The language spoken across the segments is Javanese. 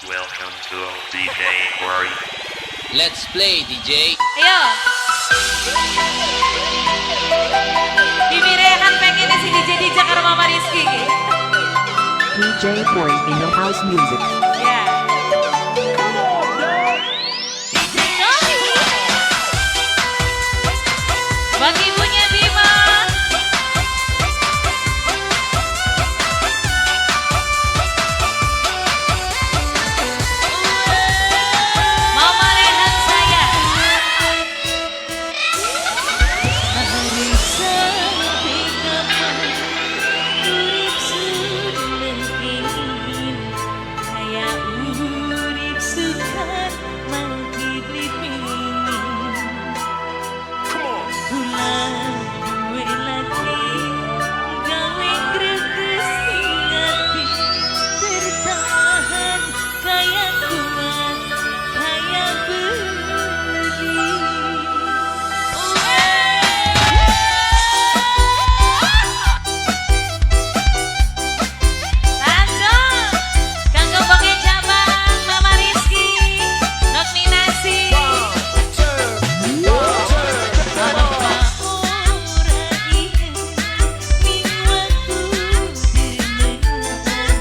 Welcome to DJ Corey. Let's play, DJ. Ayo. Bibi Rehan pengen si DJ DJ karo Mama Rizky iki. DJ Corey in the house music. Ya. DJ Corey. Bagi ibunya Bima. Mama Rehan saya. Hari sampai kapan urip seneng ingin kaya urip sukar mati beli pingin kula duwe lagi gawe greges ing ati tertahan kaya kuat kaya beli. Langsung kanggo bonge cabang Mama Rizky, Nok Minasi. Apa ora ingin ning waktu demengan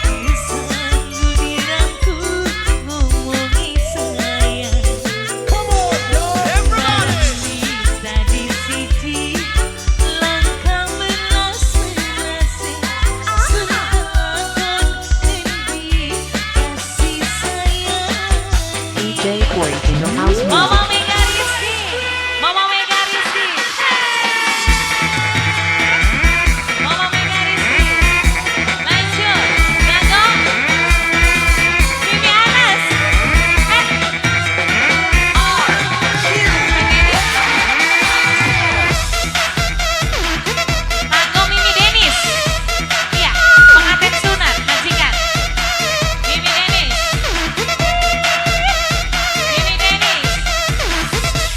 kesanggu dirangku ngomongi sayang. Everybody tadi siji langkah melas-melase sun takon endi kasih sayang. DJ Corey in the house music. Mama Mega Rizky, Mama Mega Rizky, Mama Mega Rizky. Lanjut, kanggo Mimi Anas. Eh. Kanggo Mimi Denis. Iya, pengantin sunat majikan. Mimi Denis. Mimi Denis.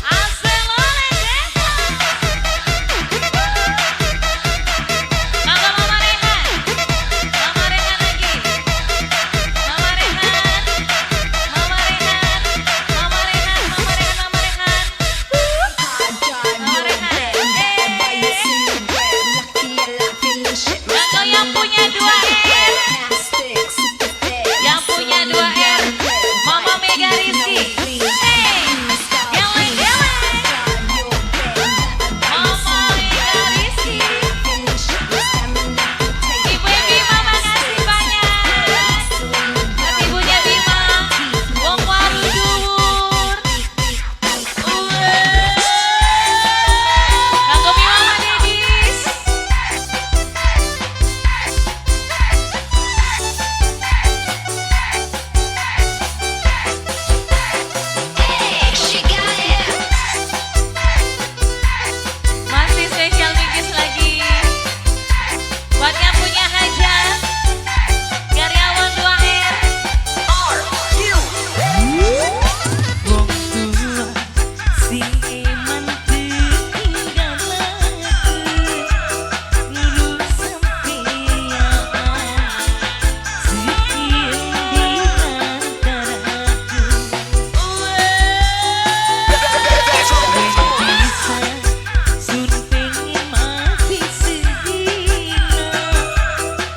Assalamualaikum. Kanggo Mama Rehan. Mama Rehan lagi. Mama Rehan. Mama Rehan. Mama Rehan, Mama Rehan, Mama Rehan. Mama Rehan. Eh. Kanggo yang punya 2R. Yang punya 2R. Mama Mega Rizky. Hey, geleng-geleng. Mama Mega Rizky. Ibu Bima makasih banyak. Buat ibunya Bima. Wong Waru dhuwur. Uwe. Kanggo Mama Dedis. Masih spesial Mingkis lagi. Buat yang punya hajat, karyawan 2R. Wong tua sing eman ketinggalan ngurus sampeyan sekian di antaraku bisa sun pengen mati sedina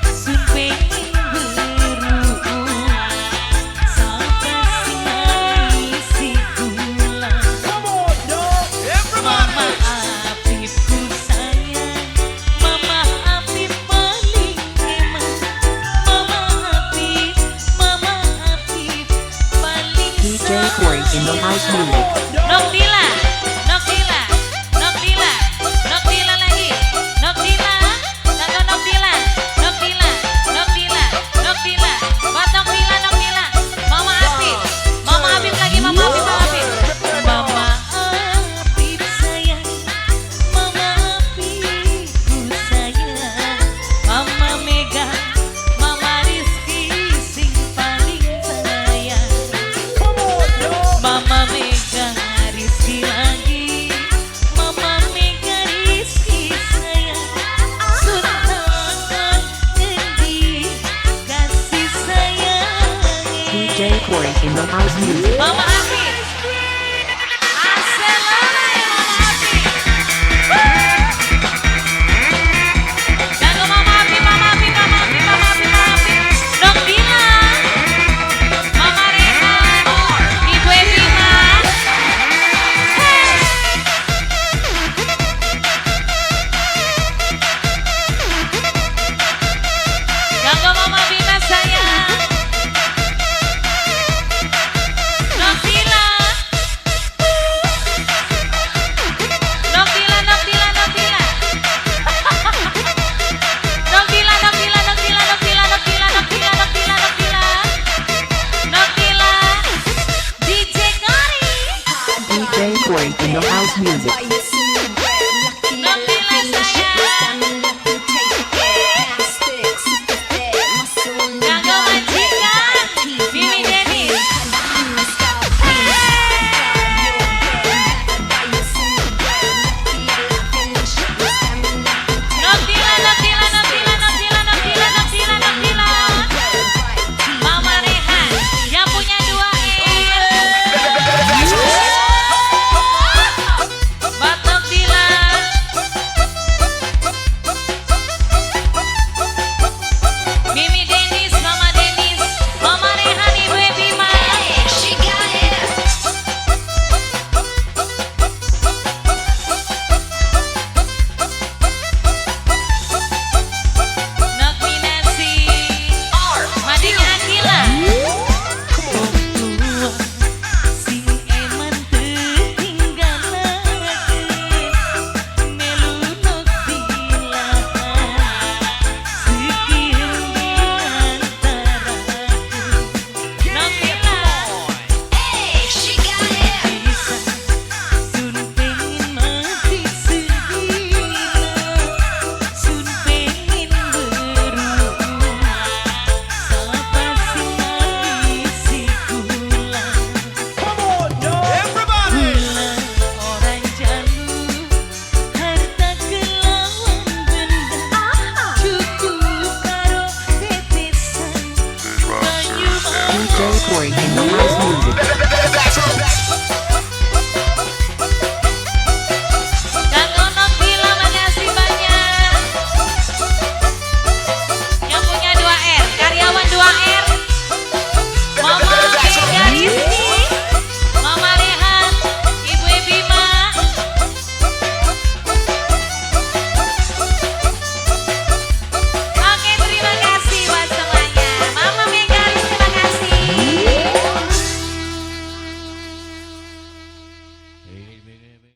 sun pengen weruh sapa sing nangisi kula. Mama Afifku sayang, Mama Afif paling eman, Mama Afif, Mama Afif paling DJ Corey in the house music. Nok Dila, Nok Dila, Nok Dila, Nok Dila lagi, Nok Dila, kanggo Nok Dila, Nok Dila, Nok Dila, Nok Dila, buat Nok Dila, Nok Dila, Mama Afif, Mama Afif lagi, Mama Afif, Mama Afif. Mama Afif sayang, Mama Afifku sayang, Mama Mega, Mama Rizky sing paling sayang. Mama Mega Rizky. Corey in the house music. Mama Afif. Aselare Mama Afif. Kanggo Mama Afif, Mama Afif, Mama Afif, Mama Afif, Mama Afif. Nok Dila. Mama Rehan. Ibu Evima. Hey. Kanggo Mama Bima sayang. Nokila. Nokila, Nokila, Nokila. Nokila, Nokila, Nokila, Nokila, Nokila, Nokila, Nokila, Nokila. Nokila. DJ Kori. DJ Corey in the house music. Nokila sayang. Kanggo majikan. Mimi Denis. Nokila, Nokila, Nokila, Nokila, Nokila, Nokila, Nokila. Mama Rehan yang punya 2 R. Buat Nokila. Mimi Denis, Mama Denis, Mama Rehan, Ibu Bima. Nominasi Mading Akila. Sing eman tinggalake melu Nokila sekian diantaraku Nokila bisa sun pengen mati sedina sun pengen berubah sapa sing nangisi kula. Everybody! Kula ora njaluk harta kelawan benda cukup karo tetesan banyu DJ Corey in the house music. Kanggo Nokila makasih banyak. Yang punya 2R, karyawan 2R. Mama Mega Rizky, Mama Rehan, Ibu Bima. Oke, terima kasih buat semuanya. Mama Mega Rizky, terima kasih. Ini